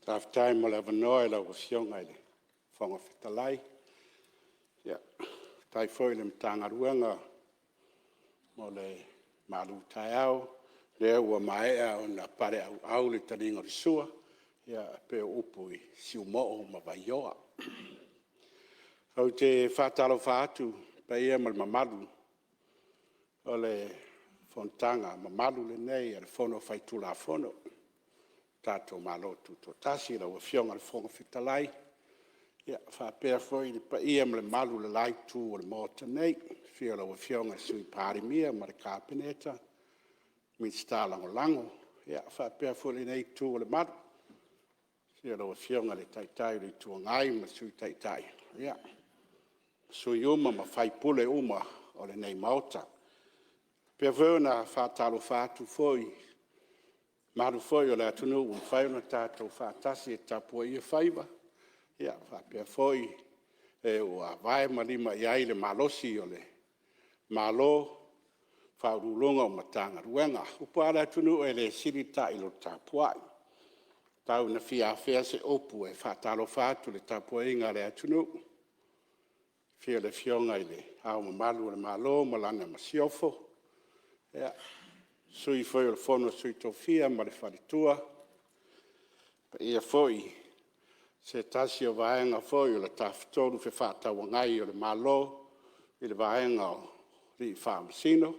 Faafetai mo le avanoa i lau Afioga i le Fofoga Fetalai. Faafetai foi i le Matagaluega mo le malutaeao lea ua maea ona paleauau le taliga o le sua e pei o upu i Siumoo ma Vaioa. Ou te faatalofa atu i le paia ma le mamalu o le fonotaga mamalu lenei a le Fono Faitulafono a le tatou Malo Tutoatasi, i lau Afioga i le Fofoga Fetalai faapea foi le paia ma le mamalu o le la Itu o le Maota nei, i le afio o lau Afioga i le Sui Palemia ma le Kapeneta, Minisita Lagolago. Ia faapea foi lenei Itu o le malu, i le afio o lau Afioga i le Taitai o le Itu Agai ma le Sui Taitai, sui usufono uma ma sui usufono uma o lenei Maota. E faapea foi ona faatalofa atu foi i le mamalu foi o le atunuu ua mafai ona tatou faatasi e tapuaia faiva, faapea foi e ua vae ma lima i ai le malosi o le Malo, Ofisa Sili o Pulega o Matagaluega. O upu lava a le atunuu, e le sili le ta'i i lo le tapuai. Tau ina fia afea se upu e faatalofa atu i le tapuaiga a le atunuu, i le afio o le Afioga i Le Ao Mamalu o le Malo ma Lana Masiofo, le Sui foi o le Fono a Sui Tofia ma le faletua, le paia foi i se tasi o Vaega foi o le Tafatolu Fefaatauagai o le Malo i le Vaega o Alii Faamasino,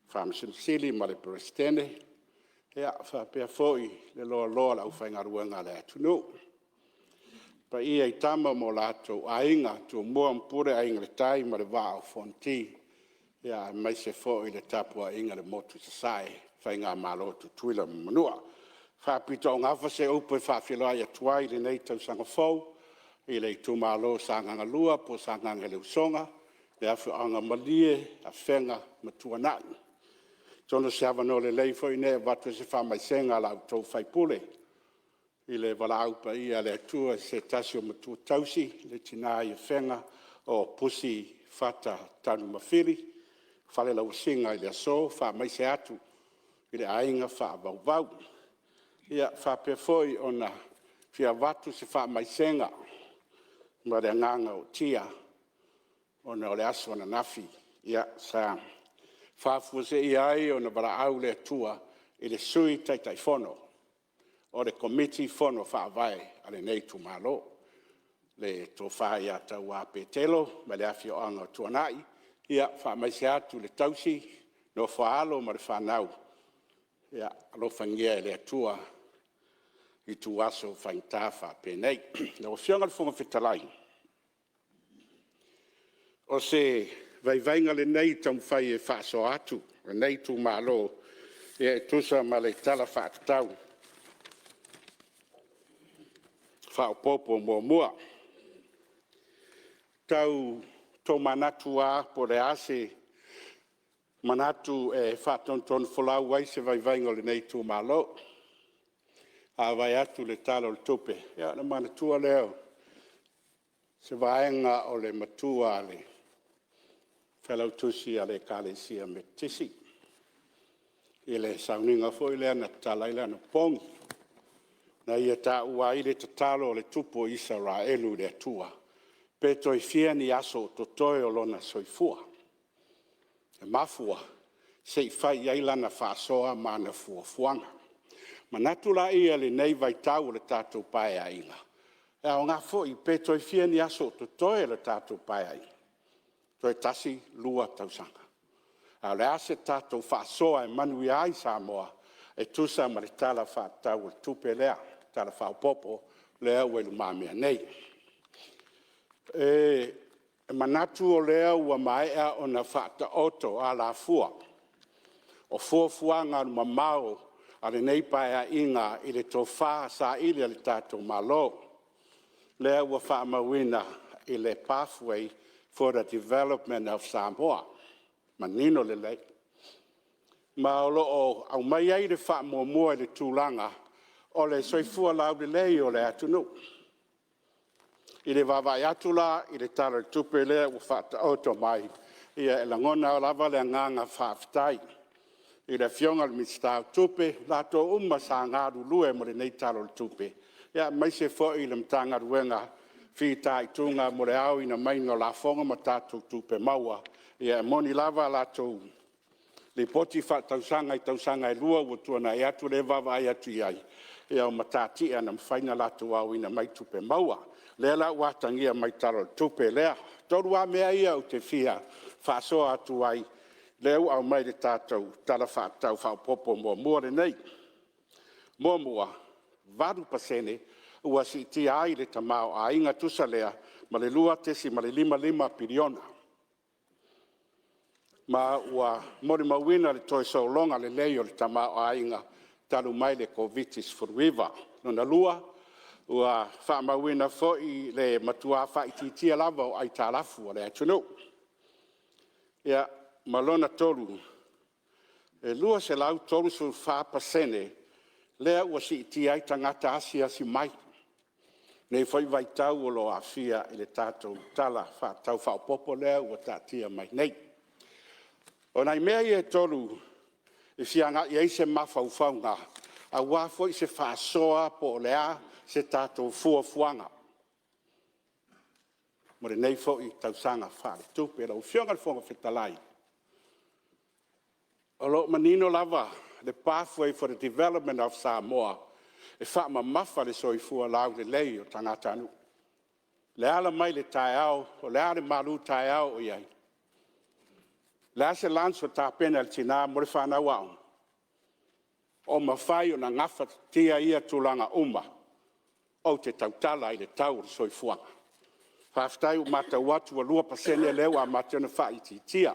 Faamasino Sili ma le Peresetene, faapea foi le loaloa o le aufaigaluega a le atunuu. Le paia i Tama ma o latou Aiga, Tumua ma Pule, Aiga i le Tai ma le Vaa o Fonoti, aemaise foi le tapuaiga i le Motu i Sasae, le faigamalo a Tutuila ma Manua. E faapitoaugafa se upu e faafeiloai atu ai i lenei tausaga fou i le itumalo o Sagaga 2 po o Sagaga le Usoga, le afioaga o Malie, Afega ma Tuanai. Atonu o se avanoa lelei foi lenei e avatu ai se faamaisega a la outou sui usufono i le valaau paia a le Atua i se tasi o matua tausi, le tina i Afega o Pusi Fata Tanumafili, falelauasiga i le aso. Faamaise atu i le aiga faavauvau. E faapea foi ona fia avatu se faamaisega ma le agaga ootia ona o le aso ananafi sa faafuaseia ai ona valaau le Atua i le Sui Taitaifono o le Komiti Fono Faavae a lenei itumalo, le Tofa ia Taua Petelo mai le afioaga o Tuanai. Ia faamaise atu i le tausi, le nofo a alo ma le fanau, ia alofagia e le Atua ituaso faigata faapenei. Lau Afioga i le Fofoga Fetalai, o se vaivaiga lenei e taumafai e faasoa atu lenei itumalo e tusa ma le Tala Faatatau Faaopoopo Muamua. E tau tomanatu lava po o le a se manatu e faatonutonufolau ai se vaivaiga o lenei itumalo. A vaai atu i le Tala o le Tupe, ia ona manatua lea o se vaega o le matua a le Failautusi a le Ekalesia Metotisi i le sauniga foi lea na tatala ai le anapogi, na ia taua ai le tatalo a le tupu o Isaraelu i le Atua, pe toe fia ni aso o totoe o lona soifua. E mafua se i fai i ai lana faasoa ma ana fuafuaga. Manatu laia i lenei vaitau o le tatou Paeaiga, e aoga foi pe toe fia ni aso o totoe o le tatou Paeaiga, toe tasi, lua tausaga. A o le a se tatou faasoa e manuia ai Samoa e tusa ma le Tala Faatatau o le Tupe lea, le Tala Faaopoopo lea ua i lumamea nei. E manatu o lea ua maea ona faataoto alafua o fuafuaga alualumamao a lenei Paeaiga i le tofa saili a le tatou Malo, lea ua faamauina i le pathway for the development of Samoa. Manino lelei. Ma o lo o aumai ai le faamuamua i le tulaga o le soifua laulelei o le atunuu. I le vaavaai atu la i le Tala o le Tupe lea ua faataoto mai, ia e lagona lava le agaga faafetai i le Afioga i le Minisita o Tupe, i latou uma sa galulue mo lenei Tala o le Tupe, aemaise foi le Matagaluega fitaituga mo le aoina mai o lafoga ma tatou tupe maua. E moni lava a latou Lipoti Faaletausaga i tausaga e 2 ua tuanai atu lea e vaavaai atu i ai, o matatia na mafai ona latou aoina mai tupe maua. O lea la ua atagia mai i le Tala o le Tupe lea. E 3 lava mea ia ou te fia faasoa atu ai lea ua aumai i le tatou Tala Faatatau Faaopoopo Muamua lenei. Muamua, e 8% ua siitia ai le tamaoaiga e tusa lea ma le $2.55 piliona. Ma ua molimauina le toe sologa lelei o le tamaoaiga talu mai le Koviti-19. Lona lua, ua faamauina foi le matua faaitiitia lava o aitalafu a le atunuu. Ma lona tolu, e 234% lea ua siitia ai tagata asiasi mai i lenei foi vaitau o lo o aafia i le tatou Tala Faatatau Faaopoopo lea ua taatia mai nei. O nai mea ia e tolu e fia agai i ai se mafaufauga aua foi se faasoa po o le a se tatou fuafuaga mo lenei foi tausaga faaletupe. Lau Afioga i le Fofoga Fetalai, o lo o manino lava le pathway for the development of Samoa, e faamamafa le soifua laulelei o tagatanuu. O le ala mai le taeao, o le a le malutaeao o i ai? O le a se lunch o tapena e le tina mo le fanau aoga? O mafai ona gafatia ia tulaga uma? Ou te tautala i le tau o le soifuaga. Faafetai ua matau atu ua 2% lea ua amata ona faaitiitia.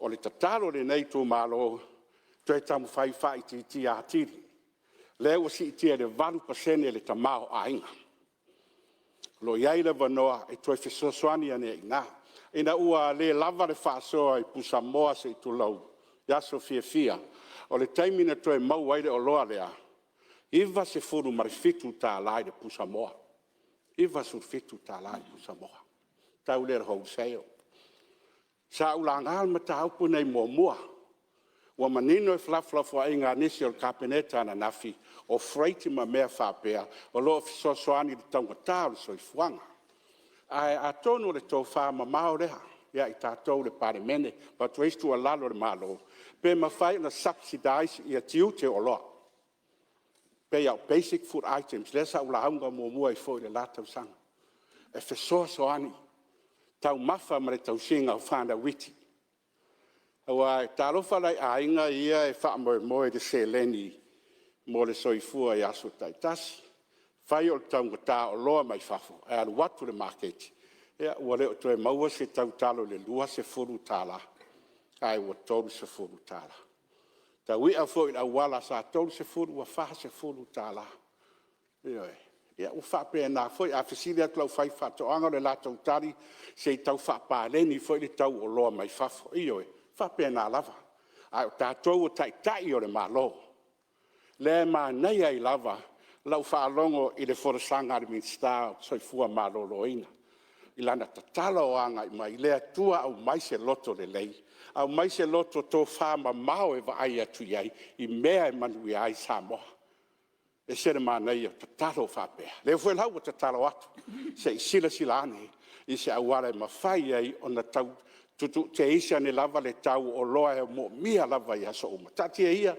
O le tatalo a lenei itumalo, toe taumafai e faaitiitia atili. O lea ua siitia i le 8% le tamaoaiga. O lo o i ai le avanoa e toe fesoasoani ane ai i ina. Ina ua le lava le faasoa i pusamoa se i tulou i aso fiafia, o le taimi na toe maua ai le oloa lea, e $97 i le pusamoa, $97 i le pusamoa, le tau lea i le wholesale. Sa ou laga le mataupu lenei muamua, ua manino felafolafoaiga a nisi o le Kapeneta ananafi, o freight ma mea faapea o lo o fesoasoani i le taugata o le soifuaga. Ae atonu o le tofamamao lea ia i tatou le Palemene e avatu ai se tuualalo i le Malo, pe mafai ona subsidize tiute o oloa, pei lava o basic food items lea sa ou lauga muamua ai foi i le la tausaga, e fesoasoani i taumafa ma le tausiga o fanau iti. Aua talofa la i aiga ia e faamoemoe i le seleni mo le soifua i aso taitasi. E fai o le taugata o oloa mai fafo ae alu atu i le maketi ua le toe maua se tautalo i le $20 ae ua $30. O le tau i'a foi i le auala sa $30 ua $40. Ioe. Ia ua faapena foi, a fesili atu i le aufaifaatoaga o le latou tali, se i tau faapaleni foi le tau o oloa mai fafo. Ioe, e faapena lava. A o tatou o Taitai o le Malo, lea e manaia ai lava lau faalogo i le folasaga a le Minisita o le Soifua Maloloina i lana tatalo agai mai, le Atua aumai se loto lelei, aumai se loto tofamamao e vaai atu i ai i mea e manuia ai Samoa. E ese le manaia o tatalo faapea. O lea foi la ua tatalo atu, se i silasila ane i se auala e mafai ai ona tau teisi ane lava le tau o oloa e moomia lava i aso uma. Taatia ia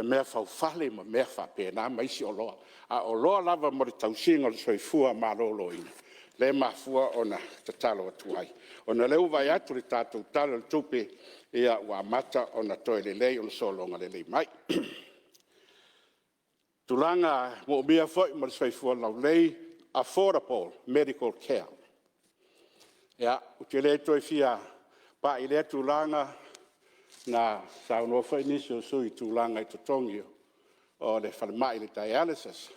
meafaufale ma mea faapena ma isi oloa, a o oloa lava mo le tausiga o le soifua maloloina lea e mafua ona tatalo atu ai, ona o lea ua vaai atu i le tatou Tala o le Tupe, ua amata ona toe lelei ona sologa lelei mai. Tulaga moomia foi mo le soifua laulelei, affordable medical care. Ia, ou te le toe fia pai i lea tulaga, na saunoa foi nisi o sui usufono i tulaga i totogi o le falemai i le dialysis.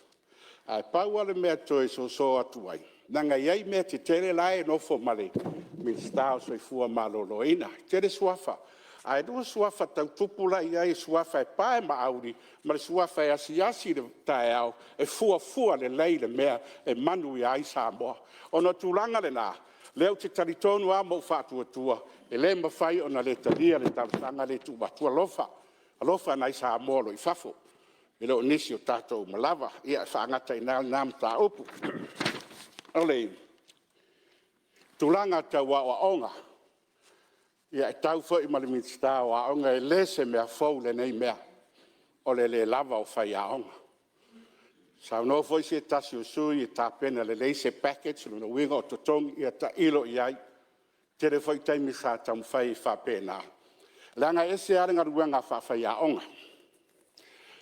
Ae pau lava le mea e toe soso atu ai, leaga e i ai mea tetele la e nofo ma le Minisita o le Soifua Maloloina, e tele suafa. Ae 2 suafa tau tupu la e i ai, o le suafa e pae ma auli ma le suafa e asiasi i le taeao e fuafua lelei le mea e manuia ai Samoa. Ona o le tulaga lena, lea ou te talitonu lava ma ou faatuatua, e le mafai ona le talia le talosaga lea e tuu atu. Alofa. Alofa i nai Samoa o lo o i fafo, e le o nisi o tatou uma lava. Ia e faagata ai i ina lena mataupu. O le tulaga tau aoaoga, ia e tau foi ma le Minisita o Aoga, e le o se mea fou lenei mea o le le lava o faiaoga. Saunoa foi se tasi o sui usufono e tapena lelei se package, o lona uiga o totogi, ia tailo i ai. E tele foi taimi sa taumafai ai faapena, leaga e ese lava le galuega faafaiaoga.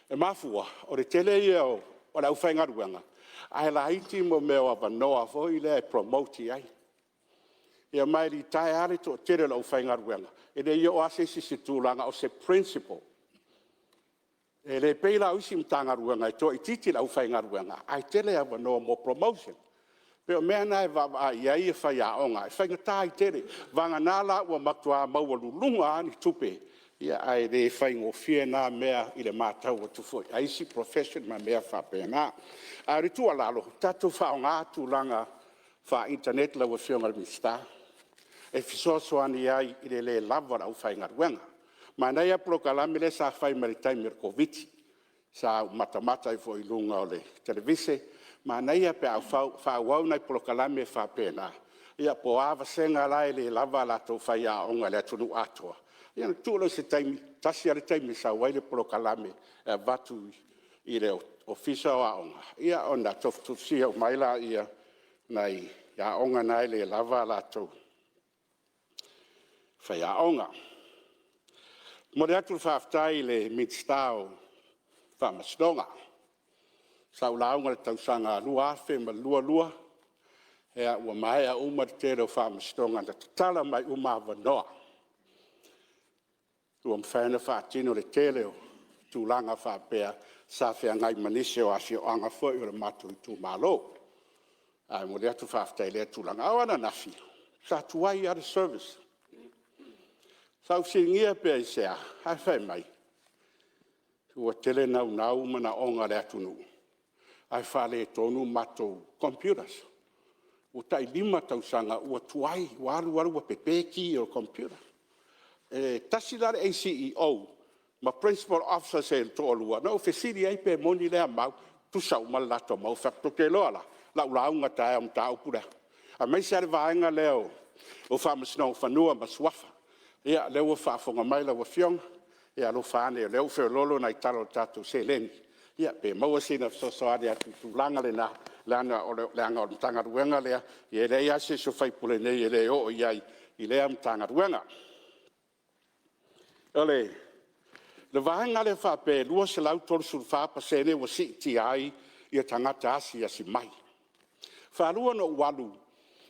E mafua o le tele ia o le aufaigaluega ae laiti mea o avanoa foi lea e promote i ai. Ia ma e litaea lava le toatele o le aufaigaluega, e le i oo lava se isi i se tulaga o se Principal. E le pei la o isi Matagaluega e toaitiiti le aufaigaluega ae tele avanoa mo promotion. E pei o mea na e vaavaai i ai faiaoga, e faigata ai tele, vagana la ua matua maualuluga lava ni tupe, ae le faigofie na mea i le matau atu foi a isi profession ma mea faapena. A o le tuualalo, tatou faaaoga tulaga faa-internet lau Afioga i le Minisita e fesoasoani ai i le le lava o le aufaigaluega. Manaia le polokalame lea sa fai mai le taimi o le Koviti-19, sa ou matamata ai foi i luga o le televise, manaia pe a faaauau nai polokalame faapena, ia po o a vasega la e le lava a latou faiaoga i le atunuu atoa, ia ona tuu lea o se taimi, tasi lava le taimi e sau ai le polokalame e avatu i le Ofisa o Aoga, ia ona tofutofusia uma ai lea o nai aoga na e le lava a latou faiaoga. E momoli atu le faafetai i le Minisita o Faamasinoga. Sa ou lauga i le tausaga 2022, ua maea uma le tele o faamasinoga na tatala mai uma avanoa, ua mafai ona faatino le tele o tulaga faapea sa feagai ma nisi o afioaga foi o le matou itumalo. Ae momoli atu le faafetai i lea tulaga. A o ananafi, sa tuai lava le service. Sa ou fesiligia pe aisea, ae fai mai ua tele naunau manaoga o le atunuu ae faaletonu matou computers. Ua tai 5 tausaga ua tuai, ua alu alu ua pepe ki o le computer. E tasi la le ACEO ma Principal Officers e toalua na ou fesili ai pe moni lea mau, tutusa uma le latou mau. Ou fai atu, tou te iloa la, o le a ou lauga taeao i le mataupu lea, aemaise lava le vaega lea o Faamasinoga o Fanua ma Suafa. Ia o lea ua faafofoga mai lau Afioga, ia alofa ane o lea ua feoloolo nai tala o le tatou seleni, ia pe maua sina fesoasoani atu i le tulaga lena, leaga o le Matagaluega lea, e leai lava se isi o sui usufono nei e le oo i ai i lea Matagaluega. O le vaega lea faapea e 234% ua siitia ai tagata asiasi mai. E faalua ona ou alu i le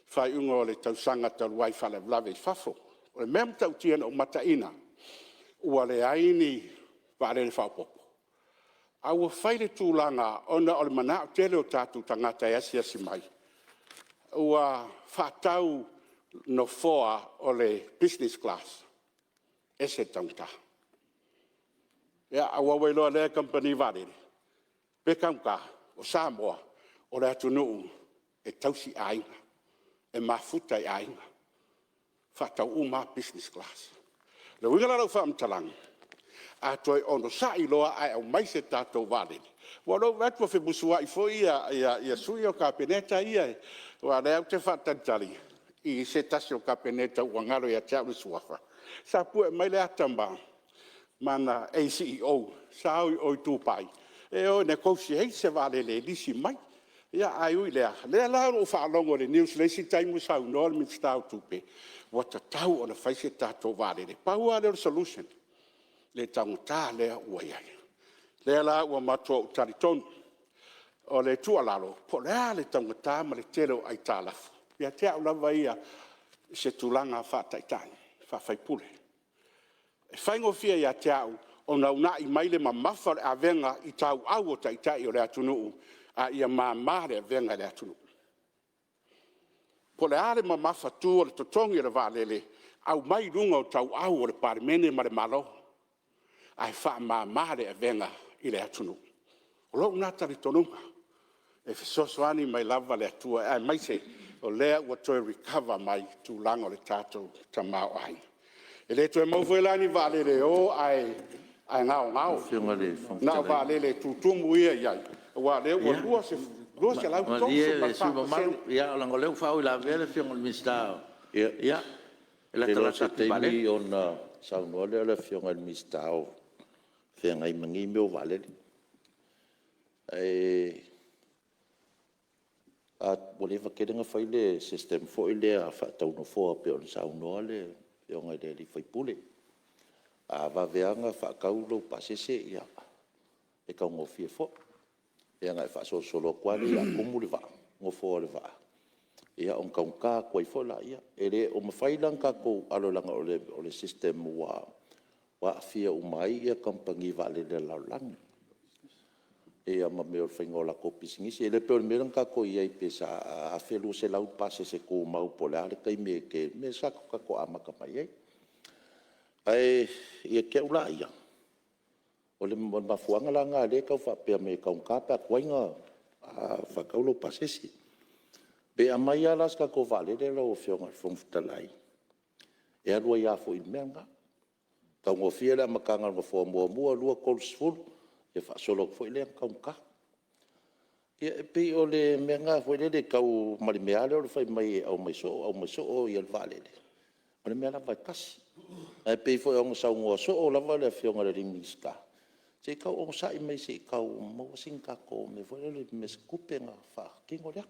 faaiuga o le tausaga talu ai i faalavelave i fafo. O le mea matautia na ou mataina, ua leai ni vaalele faaopoopo, ae ua fai le tulaga ona o le manao tele o tatou tagata e asiasi mai, ua faatau nofoa o le business class, e ese le taugata. Aua ua iloa lelei e kamupani vaalele, pe taugata, o Samoa o le atunuu e tausi aiga, e mafuta i aiga, faatau uma lava business class. O le uiga la o lau faamatalaga, a toe onosai loa ae aumai se tatou vaalele, aua o lea ua ou vaai atu ua femusuai foi sui ia o le Kapeneta ia, aua o lea ou te faatalitali i se tasi o Kapeneta ua galo ia te au le suafa, sa pue mai le ata ma ana ACEO sa o i o i Dubai e o e negotiate se vaalele e lisi mai. Ae ui i lea, o lea la ua ou faalogo i le news i le isi taimi o saunoa le Minisita o Tupe, ua tatau ona fai se tatou vaalele. Pau lava lea o le solution i le taugata lea ua i ai. O lea la ua matua ou talitonu. O le tuualalo, po o le a le taugata ma le tele o aitalafu, ia te au lava ia i se tulaga faataitai, faa-sui usufono, e faigofie ia te au ona uunai mai le mamafa o le avega i tauau o Taitai o le atunuu, a ia mama le avega i le atunuu. Po o le a le mamafatu o le totogi o le vaalele, aumai i luga o tauau o le Palemene ma le Malo, ae faamama le avega i le atunuu. O lou lena talitonuga, e fesoasoani mai lava le Atua, aemaise o lea ua toe recover mai tulaga o le tatou tamaoaiga. E le toe maua foi la ni vaalele e o ae ae gaogao. Na o vaalele e tutumu ia e i ai, aua o lea ua 234%. Malie le sui usufono mamalu, leaga o lea ua faauilavea le Afioga i le Minisita, ia, e Ou te iloa o latalata se atu i le vaalele. taimi ona saunoa lea o le Afioga i le Minisita o feagai ma nei mea o vaalele. Ae ua leva tele ona fai le system foi lea faatau nofoa pei ona saunoa le Afioga i le sui usufono. A vave lava ona faatau lou pasese e taugofie foi. Ia ona e faasolosolo atu lava lea o le a tumu le vaa, nofoa o le vaa, ia ona taugata atu ai foi lea. E le o mafai la ona tatou alo leaga o le system ua aafia uma ai kamupani vaalele a le lalolagi ia ma mea o le faiga o latou pisinisi. E le pei o le mea lea na tatou i ai pei sa $1,200 le pasese tumau po o le a le taimi e te… le mea sa tatou amata mai ai. Ae ia te au la ia, o le mafuaaga la lena o lea e tau faapea mai ai e taugata pe a tuai ona faatau lou pasese. Pe aumai lava la se tatou vaalele lau Afioga i le Fofoga Fetalai, e alu ai lava foi i le mea lena. E taugofie le amataga o le nofoa muamua, lua, tolu, 10, ia faasolo atu foi lea ina taugata. Ia e pei o le mea lena foi lele e tau ma le mea lava lea o le fai mai e aumai soo aumai soo le vaalele, o le mea lava e tasi. Ae pei foi ona saunoa soo lava le Afioga i le Minisita, se i tau onosai mai se i tau maua sina tatou mea foi lele se tupe ona faatino lea.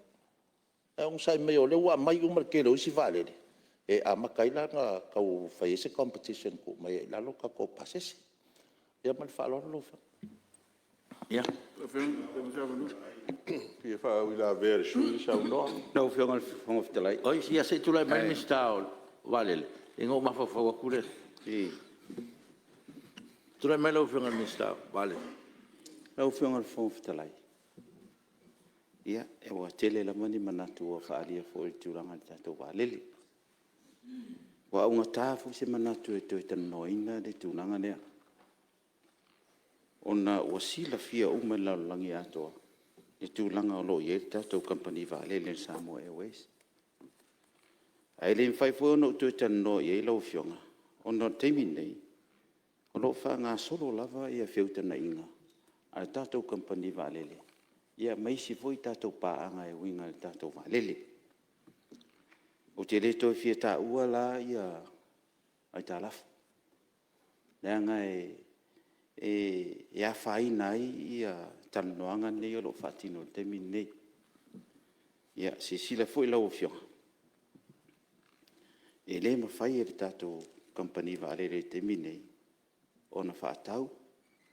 Ae onosai mai o lea ua aumai uma le tele o isi vaalele e amata ai la ona tau fai ai se competition e tuu mai ai i lalo tatou pasese. Ia ma le faaaloalo lau Afioga. Ia, oi se i tulai mai le Minisita o Vaalele, ia ona ou mafaufau atu lea i… Tulai mai lau Afioga i le Minisita o Vaalele. Lau Afioga i le Fofoga Fetalai, ia ua tele lava ni manatu ua faaalia foi i le tulaga i le tatou vaalele. Ua augata foi se manatu e toe talanoaina le tulaga lea, ona ua silafia uma e le lalolagi atoa le tulaga o lo o i ai le tatou kamupani vaalele o le Samoa Airways. Ae le mafai foi ona ou toe talanoa i ai lau Afioga, ona o le taimi lenei, o lo o faagasolo lava feutagaiga a le tatou kamupani vaalele ma isi foi tatou paaga e uiga i le tatou vaalele. Ou te le toe fia taua la aitalafu, leaga e afaina ai talanoaga nei o lo o faatino i le taimi lenei. Ia silasila foi lau Afioga, e le mafai e le tatou kamupani vaalele i le taimi lenei ona faatau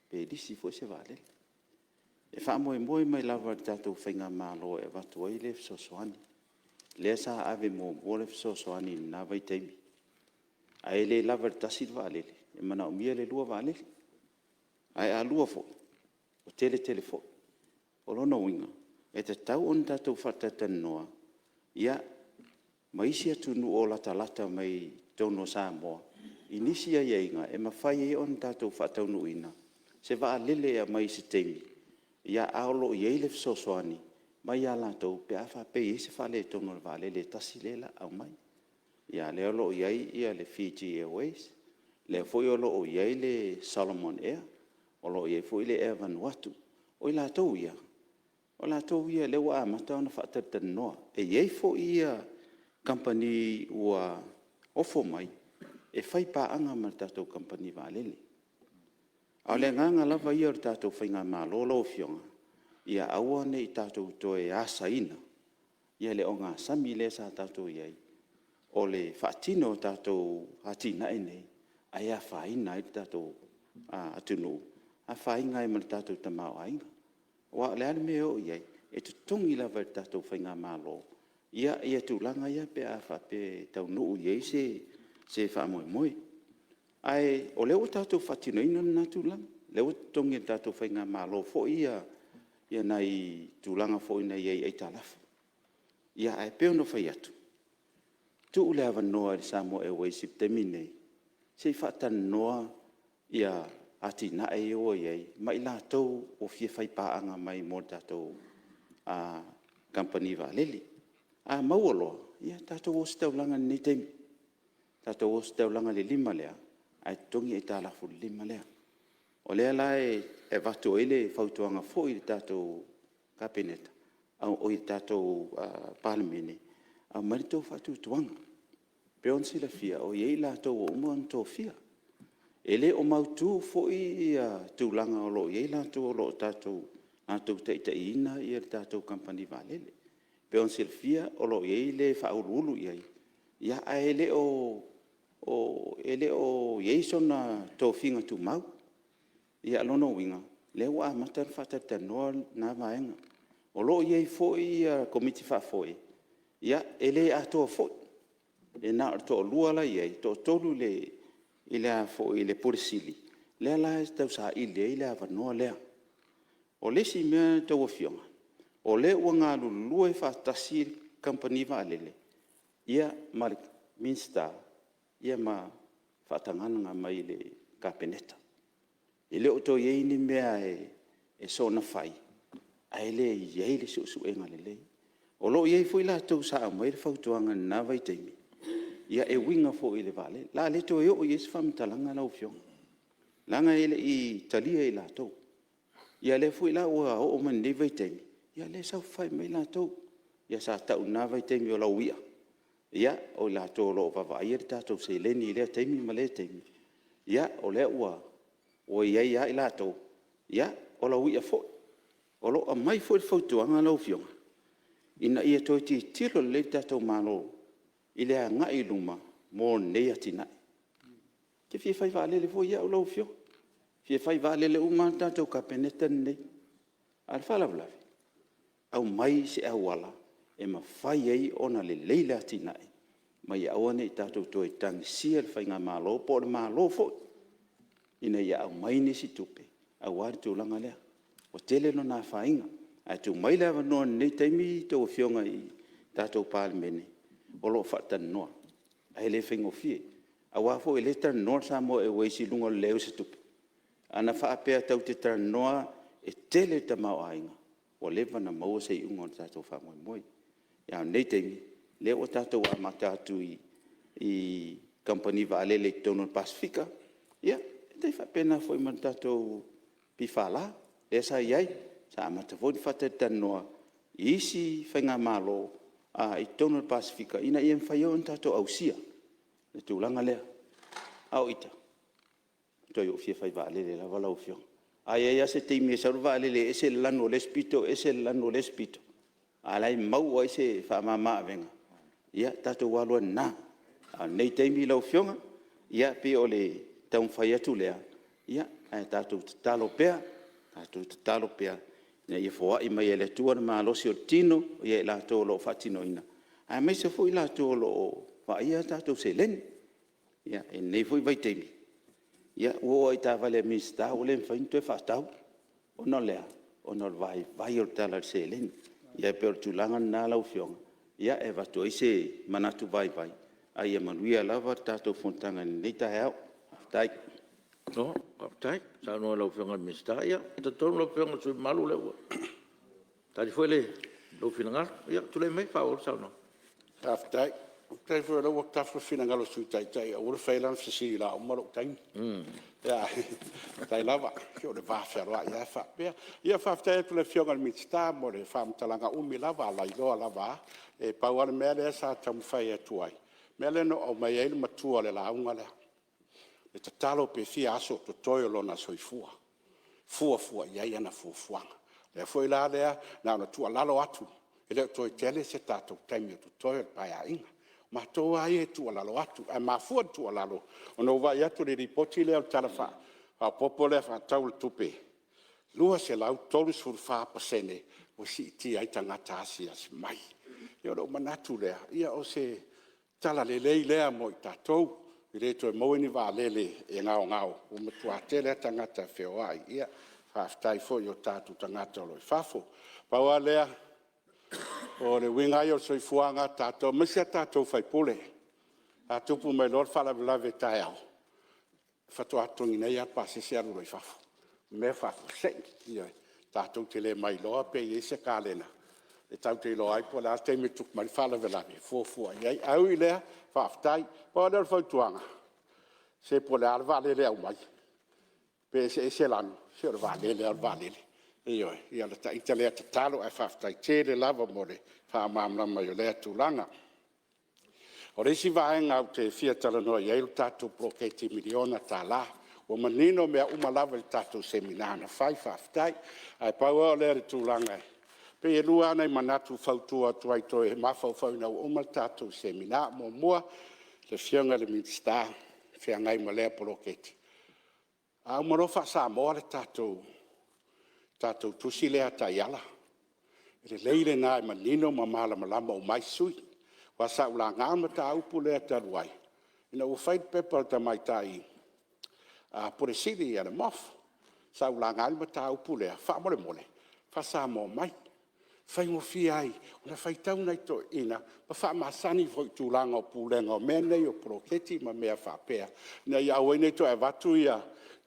pe lisi foi se vaalele. E faamoemoe mai lava i le tatou faigamalo e avatu ai le fesoasoani, lea sa ave muamua le fesoasoani i lena vaitaimi. Ae le lava i le tasi le vaalele, e manaomia le lua vaalele. Ae a lua foi, ua tele tele foi. O lona uiga, e tatau ona tatou faatalatalanoa ma isi atunuu o latalata mai i totonu o Samoa i nisi aiaiga e mafai ai ona tatou faataunuuina se vaalele e aumai i se taimi, a o lo o i ai le fesoasoani mai ia latou pe a faapea e i ai se faaletonu o le vaalele e tasi lea o le a aumai. A o lea o lo o i ai le Fiji Airways, lea foi o lo o i ai le Solomon Air, o lo o i ai foi le Air Vanuatu. O i latou ia, o latou ia o lea ua amata ona faatalatalanoa. E i ai foi kamupani ua ofo mai e faipaaga ma le tatou kamupani vaalele. A o le agaga lava ia o le tatou faigamalo lau Afioga, ia aua ne i tatou toe asaina le ogasami lea sa tatou i ai, o le faatino o tatou atinae nei, ae afaina ai le tatou atunuu, afaina ai ma le tatou tamaoaiga. Aua o le a le mea e oo i ai, e totogi lava e le tatou faigamalo tulaga ia pe a faapea e taunuu i ai se faamoemoe. Ae o lea ua tatou faatinoina lena tulaga, o lea ua totogi e le tatou faigamalo foi nai tulaga foi na i ai i aitalafu. Ae pei ona ou fai atu, tuu le avanoa i le Samoa Airways i le taimi lenei, se i faatalanoa atinae ia ua i ai ma i latou ua fia faipaaga mai mo le tatou kamupani vaalele. A maua loa, ia tatou ositaulaga i lenei taimi, tatou ositaulaga i le 5 lea, ae totogi aitalafu i le 5 lea. O lea la e avatu ai le fautuaga foi i le tatou Kapeneta, oi le tatou Palemene, aumai le tou faatuatuaga. E pei ona silafia o i ai i latou ua uma ona tofia. E le o mautu foi tulaga o lo o i ai latou o lo o latou taitaiina le tatou kamupani vaalele. E pei ona silafia o lo o i ai le e faauluulu i ai, ae le o i ai sona tofiga tumau. O lona uiga, o lea ua amata ona faatalatalanoa lena vaega. O lo o i ai foi Komiti Faafoe, e le atoa foi, e na o le toalua la e i ai, toatolu i le Pule Sili, lea la e tausaili ai le avanoa lea. O le isi mea a outou Afioga, o lea ua galulue faatasi le kamupani vaalele ma le Minisita ma le faatagaga mai le Kapeneta. E le o toe i ai ni mea e soona fai ae le i i ai le suesuega lelei. O lo o i ai foi latou sa aumaia le fautuaga i lena vaitaimi, e uiga foi i le vaalele. O le a le toe oo i ai se faamatalaga lau Afioga, leaga e le i talia e latou. Ia lea foi la ua oo mai lenei vaitaimi, ia lea e saofafai mai latou. Ia sa tau i lena vaitaimi o lauia, o i latou o lo o vaavaaia le tatou seleni i lea taimi ma lea taimi, ia o lea ua i ai lava i latou, o lauia foi. O lo o aumai foi le fautuaga lau Afioga, ina ia toe tilotilo lelei le tatou Malo i le agai i luma mo lenei atinae. Ou te fia fai vaalele foi au lau Afioga, e fia fai vaalele uma lava le tatou Kapeneta lenei. A o le faalavelave, aumai se auala e mafai ai ona lelei le atinae, ma ia aua ne i tatou toe tagisia le faigamalo po o le Malo foi ina ia aumai nisi tupe aua le tulaga lea, ua tele lona afaina. Ae tuu mai le avanoa i lenei taimi a outou Afioga i le tatou Palemene, o lo o faatalanoa, ae le faigofie. Aua foi o lea e talanoa le Samoa Airways i luga o le leai o se tupe. Ana faapea tatou te talanoa e tele le tamaoaiga, ua leva ona maua se iuga o le tatou faamoemoe. A o lenei taimi, o lea ua tatou amata atu i kamupani vaalele i totonu o le Pasefika, ia, e tai faapena foi ma le tatou PFL lea sa i ai, sa amata foi ona faatalatalanoa i isi faigamalo i totonu o le Pasefika ina ia mafai ai ona tatou ausia le tulaga lea. A o ita, matuai ou fia fai vaalele lava lau Afioga. A i ai lava se taimi e sau le vaalele e ese le lanu o le isi pito ese le lanu o le isi pito, a o la e mau ai se faamama-avega, ia tatou alu ai i lena. A o lenei taimi lau Afioga, ia pei o le taumafai atu lea, ae tatou tatalo pea, tatou tatalo pea ina ia foai mai e le Atua le malosi o le tino ia i latou o lo o faatinoina, aemaise foi i latou o lo o vaaia a tatou seleni. I lenei foi vaitaimi, ua oo lava i taavale a Minisita ua le mafai ona toe faatau. Ona o le a? Ona o le vaivai o le tala i le seleni. Ia e pei o le tulaga lena lau Afioga e avatu ai se manatu vaivai, ae ia manuia lava le tatou fonotaga i lenei taeao. Faafetai. Malo faafetai saunoa i lau Afioga i le Minisita. Ia, e talitonu lau Afioga i le sui usufono mamalu o lea ua tali foi lou finagalo. Ia, tulai mai e faaauau le saunoaga. Faafetai. Faafetai foi o lea ua tafa le finagalo o le Sui Taitai e aua le faia lana fesili o le a uma lou taimi. Faafetai lava. Se o le vafealoai lava e faapea. Ia faafetai atu i le Afioga i le Minisita mo le faamatalaga umi lava a lailoa lava a. E pau lava le mea lea sa taumafai atu ai, le mea lea na ou aumaia ai le matua o le lauga lea, e tatalo pe fia aso o totoe o lona soifua, fuafua i ai ana fuafuaga. O le mea foi la lea na ona tuualalo atu, e le o toe tele se tatou taimi o totoe o le Paeaiga. O matou lava ia e tuualalo atu, ae mafua le tuualalo, ona ua ou vaai atu i le Lipoti lea o le Tala Faaopoopo Faatatau o le Tupe, e 234% ua siitia ai tagata asiasi mai. Ia ona ou manatu lea, ia o se tala lelei lea mo i tatou, e le toe maua ni vaalele e gaogao, ua matua tele lava tagata e feoai. Faafetai foi i o tatou tagata o lo o i fafo. Pau lava lea, o le uiga lava ia o le soifuaga a tatou aemaise lava tatou o sui usufono, a tupu mai loa le faalavelave taeao, faatoa totogi nei lava le pasese alu loa i fafo, mea faafuasei. Ioe. Tatou te le ma iloa pe i ai se kalena e tatou te iloa ai po o le a le taimi e tupu mai ai le faalavelave e fuafua i ai. Ae ui i lea, faafetai. Pau lava lea o le fautuaga, se po o le a le vaalele e aumai, Pe eseese lanu, se o le vaalele lava o le vaalele. Ioe. Ia o lata ita lea tatalo ae faafetai tele lava mo le faamalamalama mai o lea tulaga. O le isi vaega ou te fia talanoa i ai o le tatou poloketi miliona tala. Ua manino mea uma lava i le tatou Semina na fai, faafetai. Ae pau lava lea o le tulaga, e pei e lua lava nai manatu e fautua atu ai toe mafaufau ina ua uma le tatou Semina. Muamua, lau Afioga i le Minisita o feagai ma lea poloketi, a uma loa faa-Samoa le tatou tusi lea taiala, lelei lena e manino ma malamalama uma ai sui usufono. Aua sa ou laga le mataupu lea talu ai ina ua fai le pepa a le tamaitai Pule Sili a le MOF, sa ou laga ai le mataupu lea, faamolemole faa-Samoa mai, e faigofie ai ona faitau nai toeaiina ma faamasani foi i tulaga o pulega o mea nei o poloketi ma mea faapea, ina ia aua ai ne i toe avatu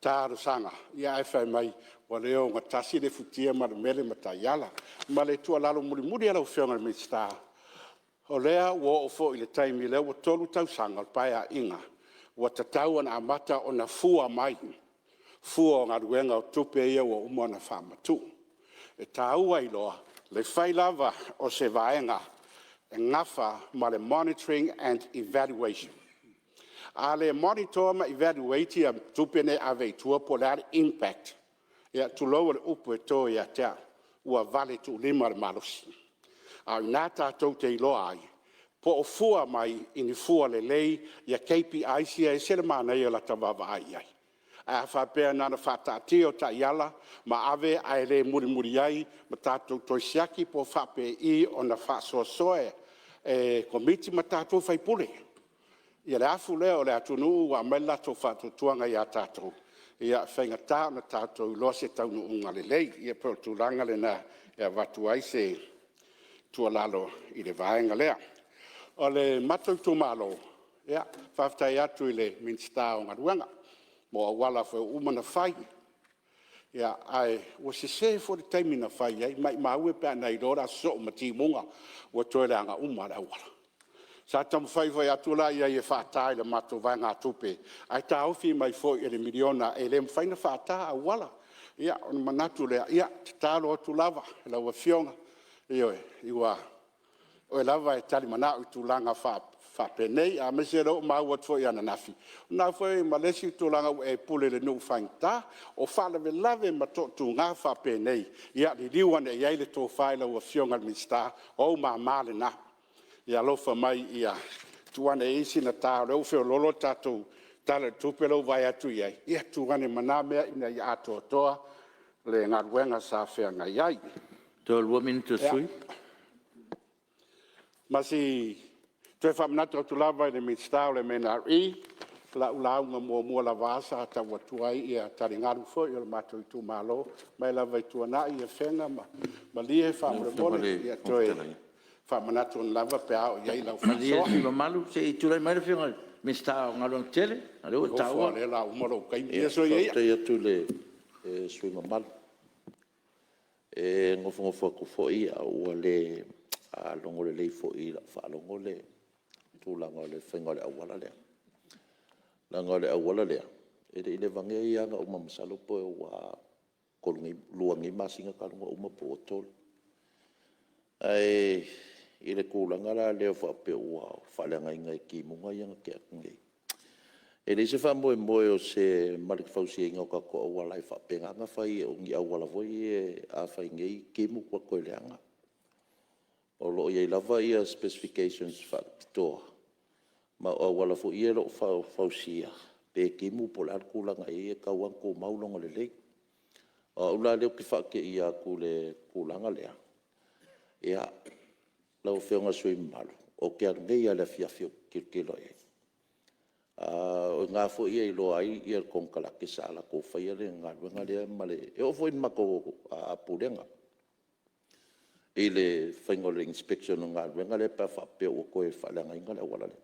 talosaga ae fai mai ua le ogatasi le futia ma le umele ma taiala. Ma le tuualalo mulimuli lava lau Afioga i le Minisita, o lea ua oo foi i le taimi o lea ua 3 tausaga o le Paeaiga, ua tatau ona amata ona fua mai fua o galuega o tupe ia ua uma ona faamatuu. E taua ai loa le fai lava o se vaega e nafa ma le monitoring and evaluation. A le monitor ma evaluate tupe nei e ave i tua po o le a le impact, ia tulou o le upu e to ia te au, ua valetuulima le malosi. A o i ina tatou te iloa ai po o fua mai i ni fua lelei KPIs ia e ese le manaia o lata vaavaai i ai. Ae a faapea na ona faataatia o taiala ma ave ae le mulimuli ai ma tatou toe siaki po o faapei ona faasoasoa e Komiti ma tatou sui usufono le afu lea o le atunuu ua aumai le latou faatuatuaga ia tatou, e faigata ona tatou iloa se taunuuga lelei. Ia pei o le tulaga lena e avatu ai se tuualalo i le vaega lea. O le matou itumalo, ia, faafetai atu i le Minisita o Galuega mo auala foi ua uma ona fai, ae ua sese foi le taimi na fai ai, maumau e pe ana iloa o le a sosoo ma timuga ua toe leaga uma lava le auala. Sa taumafai foi atu la i ai e faata i le matou vaegatupe, ae taofi mai foi e le miliona e le mafai ona faata auala. Ia ona manatu lea, ia e tatalo atu lava i lau Afioga, ioe, o oe lava e talimanao i tulaga faapenei, aemaise o lea ua maua atu foi ananafi, o lena foi ma le isi tulaga ua e pule i le nuu faigata. O faalavelave ma toatuga faapenei, ia liliu ane i ai le tofa i lau Afioga i le Minisita, o ou mama na. Ia alofa mai tuu ane i ai sina ta o lea ua feoloolo le tatou Tala o le Tupe lea ua ou vaai atu i ai, ia tuu ane ma na mea ina ia atoatoa le galuega sa feagai ai. Toe 2 minute o le sui usufono. Ma si... Toe faamanatu atu lava i le Minisita o le MNRE, o lau lauga muamua lava sa tau atu ai taligalu foi o le matou itumalo, mai lava i Tuanai, Afega ma Malie faamolemole, ia toe faamanatu ane lava pe a oo i ai lau Malie le faasoa. sui usufono mamalu se i tulai mai le Afioga i le Minisita o Galuega Tetele, leaga o lea ua e Ou te ofo taua… o lea o le a uma lou taimi. Ia soia ia. Faafetai atu i le sui usufono mamalu. E nofonofo atu foi ae ua le logo lelei foi i lau faalogo le tulaga o le faiga o le auala lea. Leaga o le auala lea, e le i leva nei lava ona uma masalo pe ua 2 nei masina talu ona uma po ua 3. Ae i le tulaga la lea faapea ua faaleagaina e timuga ia na tea atu nei, e leai se faamoemoe o se ma le fausiaina o tatou auala e faapena ona fai o ni auala foi ia a fai nei timu ua toe leaga. O lo o i ai lava specifications faapitoa ma o auala foi ia o lo o fausia, pe timu po o le a le tulaga e i ai, e tatau lava ona tumau lona lelei. O au la lea ou te faateia atu i le tulaga lea. Lau Afioga i le sui usufono mamalu, ou te alu nei lava i le afiafi ou te tilotilo i ai. O i ina foi e iloa ai le konekarate sa latou faia le galuega lea ma le… E oo foi i le matou Pulega i le faiga o le inspection o le galuega lea pe a faapea ua toe faaleagaina le auala lea.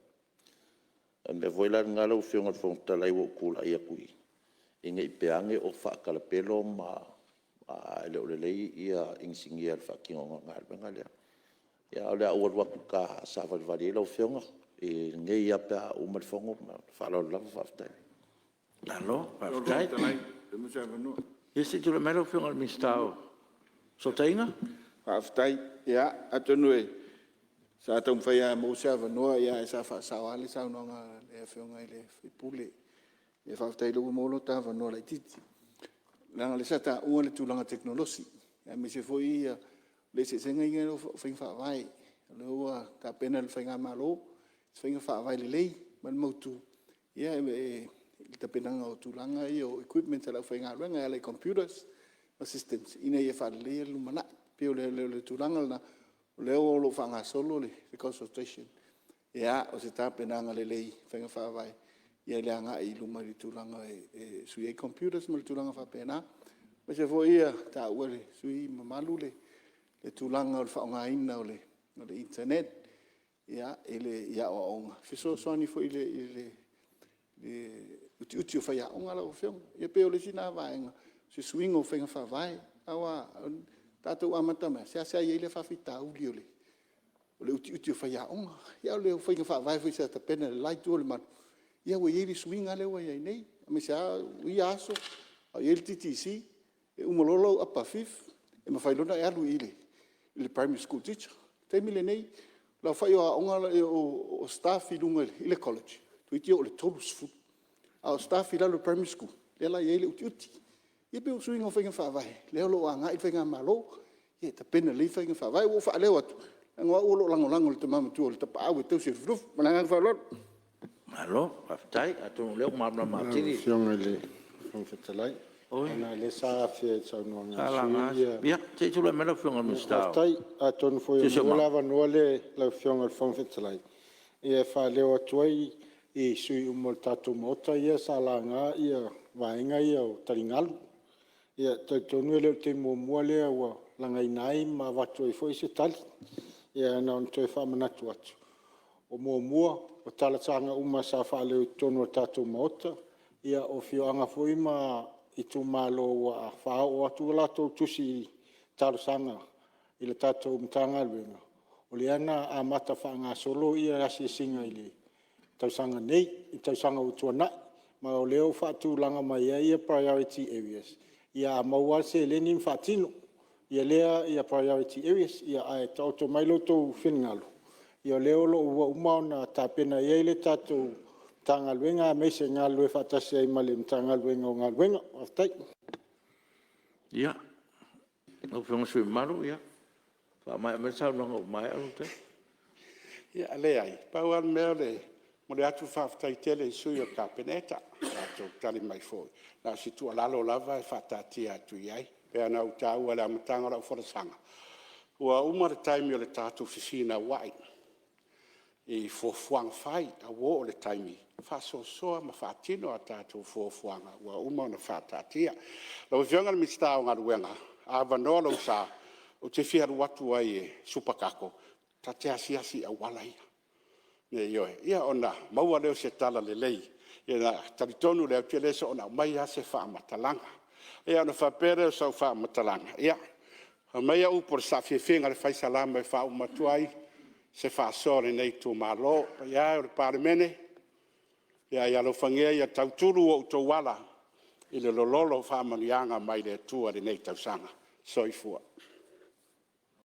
O le mea foi la lena lau Afioga i le Fofoga Fetalai ua ou tulai atu ai ne i pea ane o faatalapelo ma e le o lelei inisinia i le faatinoina o le galuega lea. Ae o le a ou alu atu i uta savalivali ai lau Afioga nei lava pe a uma le fono. Ma le faaaloalo lava. Faafetai. Malo faafetai. Ia se i tulai mai lau Afioga i le Minisita o Fesootaiga. Faafetai. Ia atonu sa taumafai lava ia maua se avanoa ae sa faasao lava le saunoaga a le Afioga i le sui usufono. Ia faafetai o lea ua maua lota avanoa laitiiti. Leaga o lea sa taua le tulaga tekonolosi aemaise foi le eseesega ia o faiga faavae. O lea ua tapena e le Faigamalo se faiga faavae lelei ma le mautu i le tapenaga o tulaga ia o equipments a le aufaigaluega e ala i computers ma systems ina ia faaleleia le lumanai. E pei o le tulaga lena o lea o lo o faagasolo le consultation, o se tapenaga lelei i faiga faavae i le agai i luma i le tulaga e sui ai computers ma tulaga faapena. Aemaise foi na taua e le sui usufono mamalu le tulaga o le faaaogaina o le internet i aoaoga e fesoasoani foi i le utiuti o faiaoga lau Afioga. Ia pei o le isi lena vaega, o se suiga o faiga faavae. Aua na tatou amata mai, e seasea i ai lea faafitauli o le utiuti o faiaoga. Ia a o faiga faavae foi sa tapena e le la itu o le malu, ia ua i ai le suiga lea ua i ai nei, aemaise lava ia aso a o i ai le TTC, e uma loa lau Upper Fifth e mafai loa ona e alu i le Primary School Teacher. O le taimi lenei, o le aofai o staff i luga i le College toeitiiti oo i le 30, a o staff i lalo i le Primary School lea la e i ai le utiuti. Ia pei o suiga o faiga faavae lea o lo o agai le Faigamalo e tapena lelei faiga faavae. Ua ou faaleo atu leaga o au o lo o lagolago i le Tama Matua o le Tapaau e tausi e Lufilufi. Ma le agaga faaaloalo. Malo faafetai, atonu o lea ua malamalama atili. Lau Afioga i le Fofoga Fetalai, ona o lea sa afea i le saunoaga a le sui usufono. Ia se i tulai mai lau Afioga i le Minisita o Faafetai. Atonu foi ua maua le avanoa lea lau Afioga i le Fofoga Fetalai e faaleo atu ai i sui usufono uma o le tatou Maota ia sa laga vaega ia o taligalu. E talitonu e le o le taimi muamua lea ua lagaina ai ma avatu ai foi se tali. Ae na ona toe faamanatu atu, muamua, o talosaga uma sa faaleo i totonu o le tatou Maota, o afioaga foi ma itumalo ua faaoo atu a latou tusi talosaga i le tatou Matagaluega, o lea na amata faagasolo asiasiga i le tausaga nei, i le tausaga ua tuanai. Ma o lea ua faatulaga mai ai priority areas, a maua lava le seleni ma faatino lea priority areas. Ae taoto mai lo outou finagalo, o lea ua uma ona tapena i ai le tatou Matagaluega aemaise e galulue faatasi ai ma le Matagaluega o Galuega. Faafetai. Ia, lau Afioga i le sui usufono mamalu, faamaea mai le saunoaga ua maea lou taimi. Ia leai, pau lava le mea e momoli atu le faafetai tele i sui o le Kapeneta i le latou tali mai foi. Na o se tuualalo lava e faataatia atu i ai. E pei ona ou taua i le amataga o lau folasaga, ua uma le taimi o le tatou fefinauai i fuafuaga fai, ae ua oo i le taimi e faasoasoa ma faatino a tatou fuafuaga ua uma ona faataatia. Lau Afioga i le Minisita o Galuega, a avanoa lou sa, ou te fia alu atu ai e supakako ta te asiasi i auala ia. Ioe. Ia ona maua lea o se tala lelei, ona talitonu lea ou te le soona aumaia lava se faamatalaga. Ia ona faapea lea o sau faamatalaga, ia, aumaia upu o le saafiafiaga a le Fai Salamo e faauma atu ai se faasoa a lenei itumalo. Le paia e o le Palemene, ia alofagia ia tautulu outou ala i le lololo o faamanuiaga mai le Atua i lenei tausaga. Soifua.